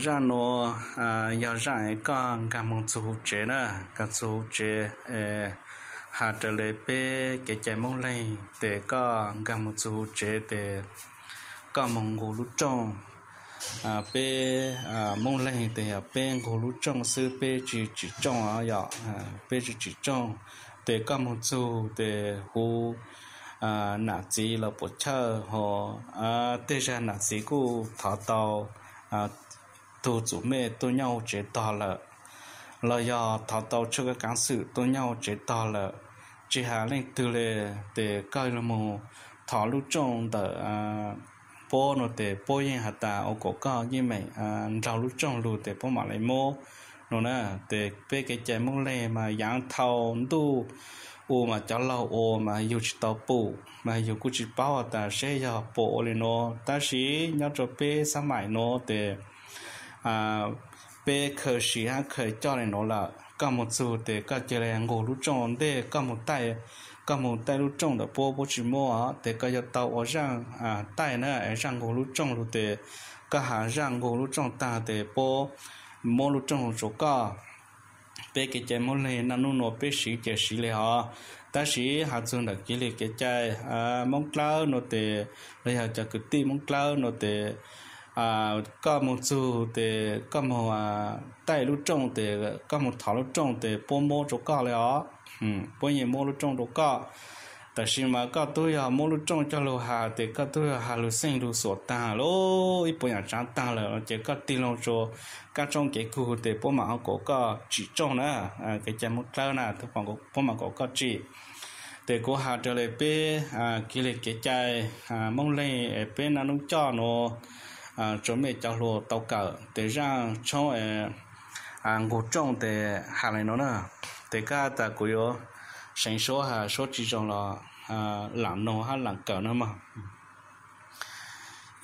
Zaj nuav yog zaj es koj nkaag moog txug huv tsev na, nkaag txug huv tsev. Has raws le peb kev cai Moob Leeg tes koj nkaag moog txug huv tsev tes koj moog nqug lub rooj. Peb Moob Leeg tes yog peb nqug lub rooj xwb, peb tsi tsim rooj os, yog peb tsi tsim rooj. Tes koj moog txug tes huv nam txiv los puam chawj hov, tej zag nam txiv kuj thov tau tug txum mej tuaj nyob huv tsev tog lawm, los yog thov tau tshwj kaav xwm tuaj nyob huv tsev tog lawm. Tsi has leej twg le, tes koj moog thov lub rooj ntawm puab nuav tes puab yeej has tas ua kom koj yeej meem nraug lub rooj lug tes puab maam le muab nuav na. Tes peb kev cai Moob Leeg mas yaav thaus ntuj ua mas cov laug ua mas yug tsi tau pum mas yug kuj tsi paub tas seb yog puas ua le nuav, tab sis nyob rua peb xab maim nuav tes peb khaws siv hab khaws coj le nuav lawm. Koj moog txug tes koj ca le nqug lub rooj ntej, koj moog taij, koj moog taij lub rooj ntawm puab, puab tsi muab tes koj yuav tau ua zaaj taij na, zaaj nqug lub rooj lug tes koj has zaaj nqug lub rooj taag tes puab muab lub rooj lug rua koj. Peb kev cai Moob Leeg naj nub nuav peb siv ces siv le hov, tab sis has txug ntawm kev le kev cai Moob Dlawb nuav tes, los yog cov kwv tij Moob Dlawb nuav tes, koj moog txug tes koj moog taij lub rooj tes koj moog thov lub rooj tes puab muab rua koj le os. Puab yeej muab lub rooj rua koj. Tab sis mas koj tub yog muab lub rooj coj lug has tes koj tub yog has lug xeej lug xuam taag lub ib puas yaam tsaav taag lawm ces koj tig loo rua kab tsoob kev kug tes puab maam ua kom koj tsim rooj na. Kev cai Moob Dlawb na, puab maam kom koj tsim. Tes kuv has raws le peb kev le kev cai Moob Leeg es peb naj nub coj nuav rua mej cov hluas tau kawm tes zaaj tshoob nqug rooj tes has le nuav na. Tes kab tas kuv yuav seev suab has suab tsi zoo los laam noog hab laam kawm na mog.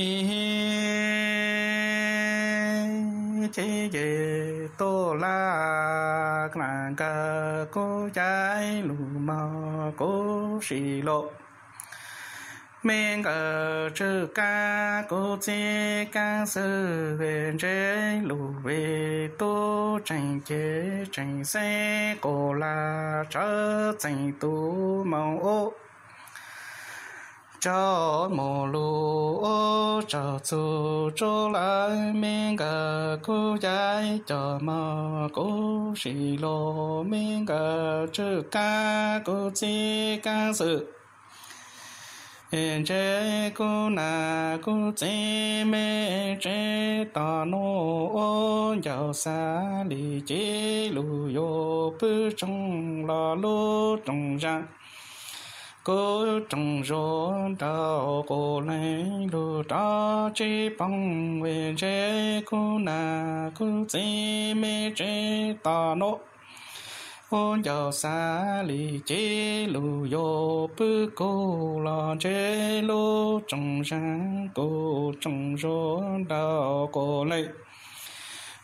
Ib ce ces tuj laj na nkawd kuj caij lug mog kuv sim lug. Me nkawd tswj kab kuv txib kaab xwb, ntseb lug vim tub tseem cev tseem xeeb, quas lag tshawb txeem tub moog ub tsaug moog lug ub tsaug txug tsuj lawm. Me nkawd kuj caij cov mog kuv sim lug, me nkawd tswj kab kuv txib kaab xwb, ntseb kuv nam kuv txiv me tsev tom nuav ua ncauj xav li ci lug yuav pw tsoom los lub rooj zag. Kuv rooj zuag nraug quas leej lug rov tsi poob, ntseb kuv nam kuv txiv me tsev tom nuav ua ncauj xav li ci lug yuav pw kuv los ntseb lub rooj zag. Kuv rooj zuag nraug quas leej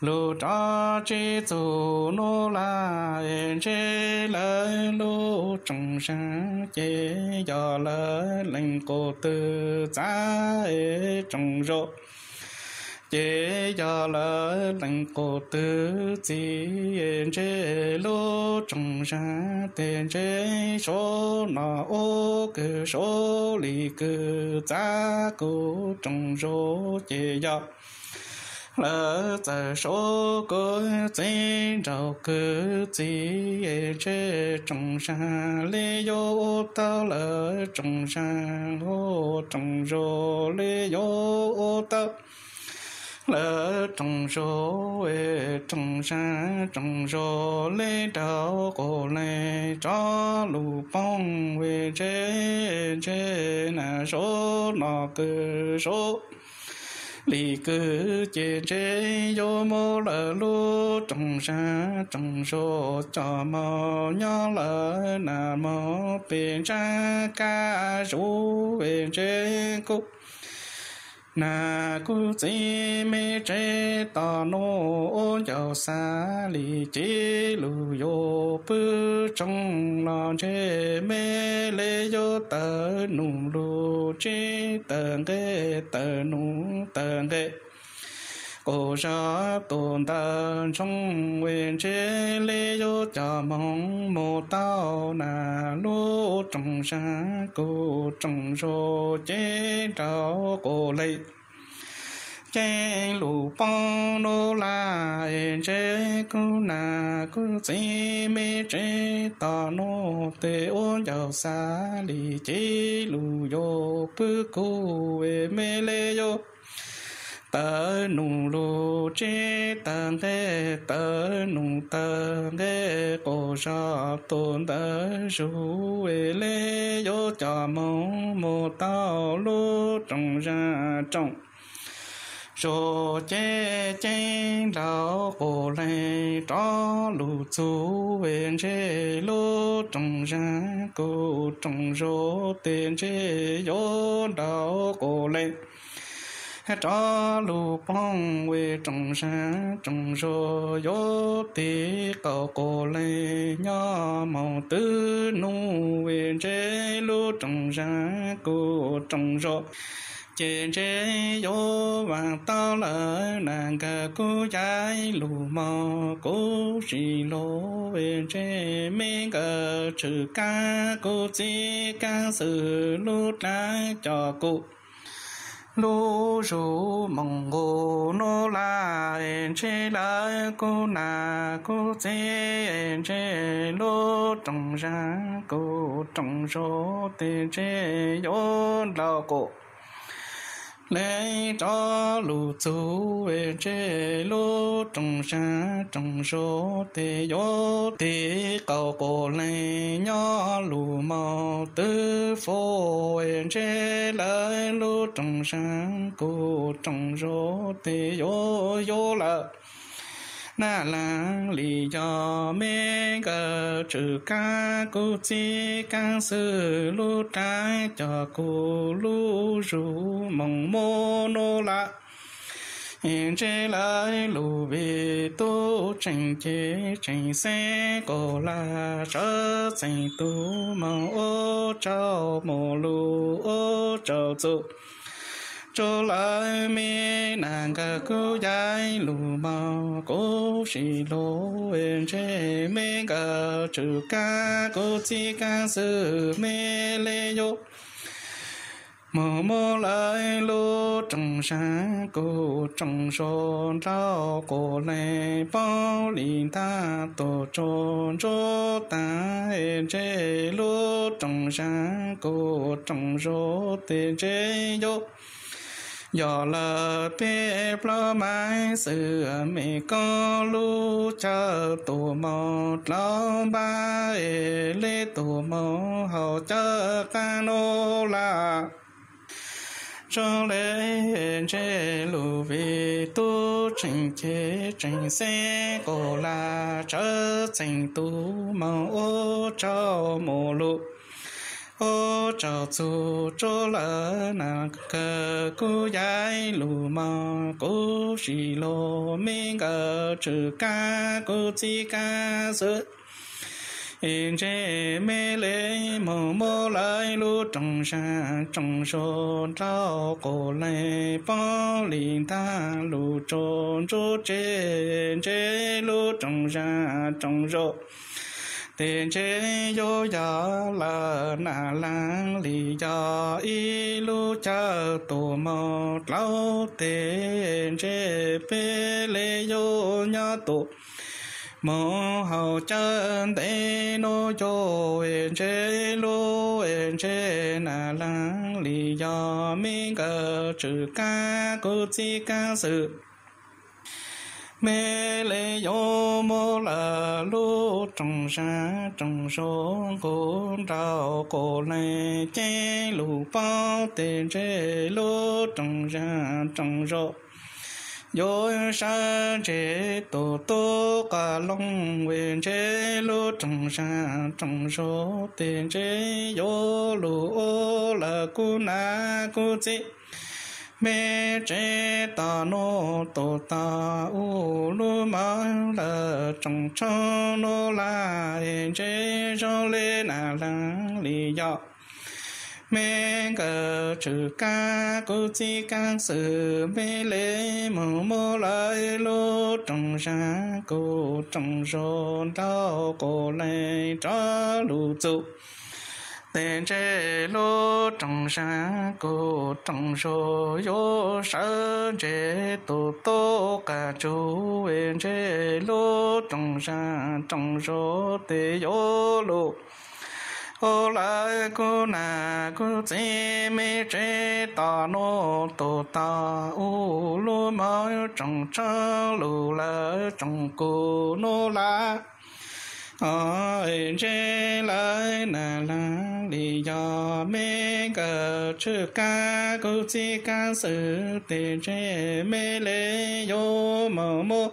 lug rov tsi txug nuav lawm, ntseb lawv lub rooj zag ces yog lawv leej quas twg txav rooj zuag ces yog lawv leej quas twg txi, ntseb lub rooj zag tes ntseb suav no ua kws suav li kws txav kuv rooj zuag ces yog lawv txawj suav kuv txiv nraug kwv txiv, ntseb rooj zag li yuav ua tau lawv rooj zag, ua rooj zuag li yuav ua tau lawv rooj zuag, rooj zag rooj zuag li nraug quas leej rov lug poob, ntseb ntseb na suav no kws suav li kws ces ntseb yuav muab lawv lub rooj zag rooj zuag coj moog nyob lawv nam moog pem ntsab kab zuv, ntseb kuv nam kuv txiv me tsev tom nuav ua ncauj xav li ci lug yuav pw tsoom los ntseb me le yuav tawm num lug tsib tawm nqe, tawm num tawm nqe Qaum zog tus ntawd ntsoog es ntshe li yuav coj moo mus tau na lub rooj zag kuj rooj zag ces nraug quas leej ceeb lug poob nuj laj es ntshe kuv nam kuv txiv me tsev tom nuav tes ua ncaus xav li ces lug yuav pw kuv es me le yuav tawv num lug tsev tawv nqe tawv num tawv nqe qaum zog tus ntawd zug es le yuav coj moo mus tau lub rooj zag rooj zag ces ceeb nraug quas leej rov lug txug es ntshe lub rooj zag kuj rooj zag tes ntshe yuav nraug quas leej rov lug poob es rooj zag rooj zag yuav tes qaum quas leej nyob moog twb nub es ntshe lub rooj zag kuj rooj zag ces ntshe yuav vaam tau lawm na nkawd kuj yaim lug moog kuv sim lug es ntshe me nkawd tshwm kaab kuv txiv kaab xwm lub dlaab coj kuv lub zug moog nqus nuj laj es ntshe lawv kuv nam kuv txiv es ntshe lub rooj zag kuj rooj zag tes ntshe yuav nraug quas leej rov lug txug es ntshe lub rooj zag rooj zag tes yuav tes qaum quas leej nyob lug moog twb fub es ntshe lawv lub rooj zag kuj rooj zag tes yuav yuav lawm na laag li yog me nkawd tshwm kaab kuv txiv kaab xwm lub dlaab coj kuv lub zug moog muab nuj laj es ntshe lawv lug vim tub tseem cev tseem xeeb quas laj sawv txheej tug moog ua tsaug mus lug ua tsaug txug rua lawv me na nkawd kuj yaim lug moog kuv sim lug es ntshe me nkawd tshwm kaab kuv txiv kaab xwm me le yuav moog muab lawv lub rooj zag kuj rooj zag nraug quas leej poob li ntag tug tsaug ntsuab taag es ntshe lub rooj zag kuj rooj zag tes ntshe yuav yog lawm peb plaub maiv xwm me koob lub cawv tuam moog dlauv npab es le tuam moog haus cawv qaab nuj laj zoo le ntshe lug vim tub tseem cev tseem xeeb quas laj sawv txheej tug moog ua tsaug mus lug ua tsaug txug rua lawv na nkawd kuj yaim lug moog kuv sim lug me nkawd tshwm kaab kuv txiv kaab xwm es ntshe me le moog muab lawv lub rooj zag rooj zag nraug quas leej poob li ntag lug tsaug ntsuab tseg ntshe lub rooj zag rooj zag tes ntshe yuav yog lawm na laag li yog ib lub cawv tuam moog dlauv tes ntshe peb le yuav nyob tuam moog haus cawv ntev nuav yuav ntshe lub ntshe na laag li yog me nkawd tshwm kaab kuv txiv kaab xwm me le yuav muab lawv lub rooj zag rooj zag nqus nraug quas leej ceeb lug poob tes ntshe lub rooj zag rooj zag yuav sawv ntseg tug tub qas loog es ntshe lub rooj zag rooj zag tes ntshe yuav lug ua lawm kuv nam kuv txiv me tsev tom nuav tug tog ua lub maj lawm tsoom tshoob nuj laj es ntshe zoo le na laag li yog me nkawm tswm kab kuv txiv kab xwm me le moog muab lawv lub rooj zag kuv rooj zag nraug quas leej rov lug txug. Tes ntshe lub rooj zag kuv rooj zag yuav sawv ntse tus tub qas tsuv, ntshe lub rooj zag rooj zag tes yuav lug ua lawv kuv nam kuv txiv me tsev tom nuav tus tog u lub moog tsoom tshoob lug lawv tsoom kuv nuav lawm. Ntshe lawv nam laag li yog me nkawm tswm kab kuv txiv kab xwm tes ntshe me le yuav moog muab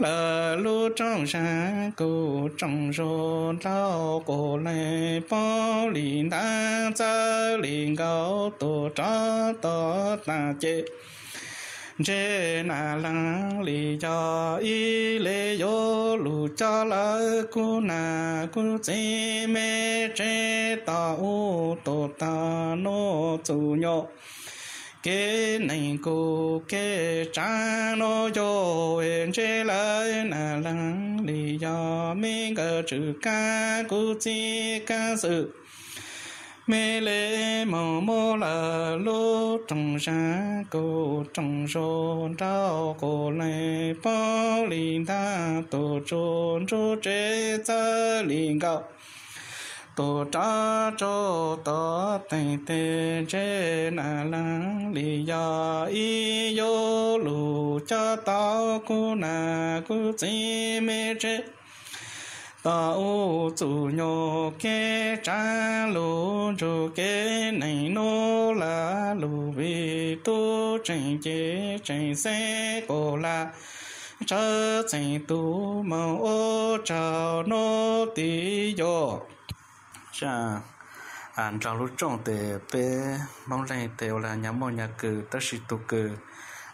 lawv lub rooj zag kuv rooj zag nraug quas leej poob li ntawd txawj li nkaus tus rov tom tag ces ntshe nam laag li yog ib le yuav lug coj lawv kuv nam kuv txiv me tsev tom u tus tog nuav txug nyuas kev neeg kuv kev tsav nuav yog ntshe lawv nam laag li yog me nkawm tswm kab kuv txiv kab xwm me le moog muab lawv lub rooj zag kuv rooj zag nraug quas leej poob li ntawd tus tsuj ntsuj tsev txawj li nkaus tus rov tsuj tom tag tes ntshe nam laag li yog ib yuav lug coj tau kuv nam kuv txiv me tsev tom u txug nyuas kev tsav lug ntsug kev neeg nuav lam lug vim tub tseem cev tseem xeeb quas lam sawv txheej tus moog ua tsaug nuav tiv yuav nrog lub rooj tes peb Moob Leej tes ua le nyag muaj nyag kws tab sis tug kws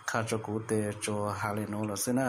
qha rua kuv tes tsuas has le nuav lawm xwb na.